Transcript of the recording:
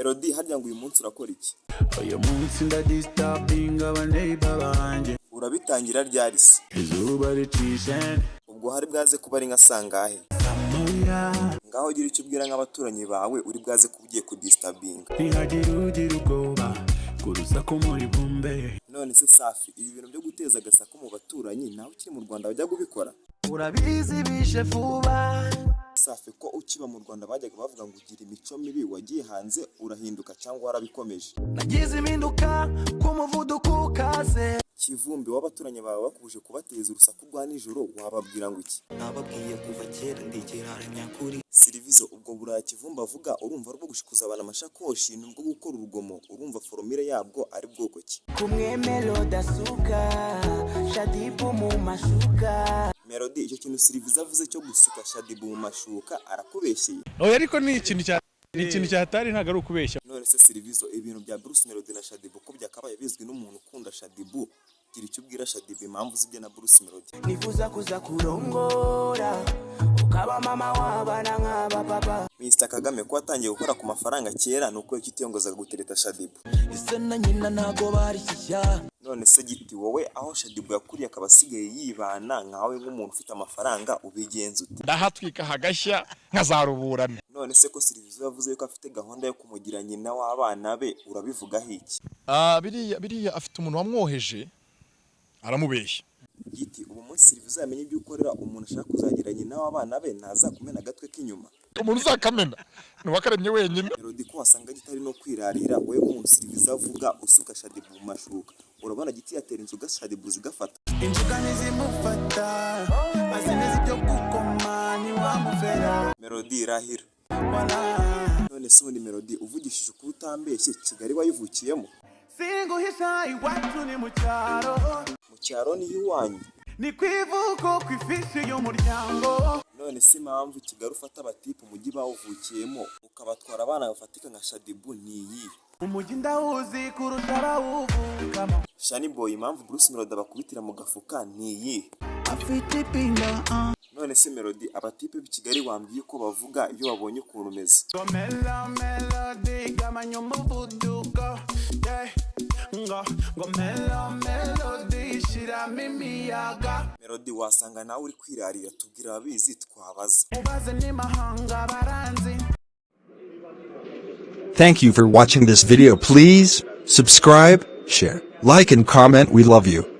Melody, harya ngo uyu munsi urakora iki? Uyu munsi ndadisturbinga abaneighbor banjye. Urabitangira ryari se? Izuba ricishe. Ubwo hari bwaze kuba ari nka sangahe? 3. Ngaho gira icyo ubwira nk'abaturanyi bawe uri bwaze kuba ugiye kudisturbinga. Ntihagire ugira ubwoba ku rusaku muri bumbe. None se Safi, ibi bintu byo guteza agasaku mu baturanyi, nawe ukiri mu Rwanda wajyaga ubikora? Urabizi, bishe vuba. Safi, ko ukiba mu Rwanda bajyaga bavuga ngo ugira imico mibi, wagiye hanze urahinduka cyangwa warabikomeje? Nagize impinduka ku muvuduko ukaze. Kivumbi, w'abaturanyi bawe bakuje kubateza urusaku rwa nijoro, wababwira ngo iki? Nababwiye kuva kera, ndigirara nyakuri. Sirivizo, ubwo buraya Kivumbi avuga, urumva ari ubwo gushikuza abantu amashakoshi, ni ubwo gukora urugomo? Urumva formule yabwo ari bwoko ki? Kumwe Melody asuka Shaddyboo mu mashuka. Melody, icyo kintu Sirivizo avuze cyo gusuka Shaddyboo mu mashuka, arakubeshyeye? Oya, ariko ni ikintu cyatari, ntabwo ari ukubeshya. None se Sirivizo, ibintu bya Bruce Melody na Shaddyboo ko byakabaye bizwi n'umuntu ukunda Shaddyboo, gira icyo ubwira Shaddyboo impamvu zibye na Bruce Melody. Nifuza kuza kurongora, ukaba mama w'abana nk'aba papa. Mr Kagame, ko watangiye gukora ku mafaranga kera, ni uko utiyongozaga gutereta Shaddyboo? Ese na nyina ntago bari shyashya. None se Giti, wowe aho Shaddyboo yakuriye akaba asigaye yibana, nkawe nk'umuntu ufite amafaranga ubigenza ute? Ndahatwika hagashya nkazaruburana. None se ko Sirivizo yavuze yuko afite gahunda yo kumugira nyina w'abana be, urabivugaho iki? Ah, biriya afite umuntu wamwoheje aramubeshya. Giti, ubu munsi Sirivizo yamenye ibyo ukorera umuntu ashaka kuzagira nyina w'abana be, ntazakumena agatwe k'inyuma? Umuntu uzakamena ni uwakaremye wenyine. Melody, ko wasanga Giti ari no kwirarira, wowe nk'umuntu Sirivizo avuga usuka Shaddyboo mu mashuka, urabona Giti yatera inzoga Shaddyboo zigafata? Inzoga ntizimufata, azi neza ibyo gukoma, ntiwamufera. Melody, rahira. Wala. None se ubundi Melody, uvugishije ukuri utambeshye, Kigali wayivukiyemo? Singuhisha, iwacu ni mu cyaro. Mu cyaro niho iwanyu? Ni ku ivuko, ku ifishi y'umuryango. None se impamvu Kigali ufata abatipe umujyi bawuvukiyemo ukabatwara abana bafatika nka Shaddyboo ni iyihe? Umujyi ndawuzi kurusha abawuvukamo. Shani Boy, impamvu Bruce Melody abakubitira mu gafuka ni iyihe? Afite ipinda. None se Melody, abatipe b'i Kigali wambwiye uko bavuga iyo babonye ukuntu umeze? Ngo melo melody, gabanya umuvuduko, yeah. Ngo melo melody, shiramo imiyaga. Melody, wasanga nawe uri kwirarira, tubwira ababizi twabaza. Ubaze n'imahanga baranzi. Thank you for watching this video. Please subscribe, share, like and comment. We love you.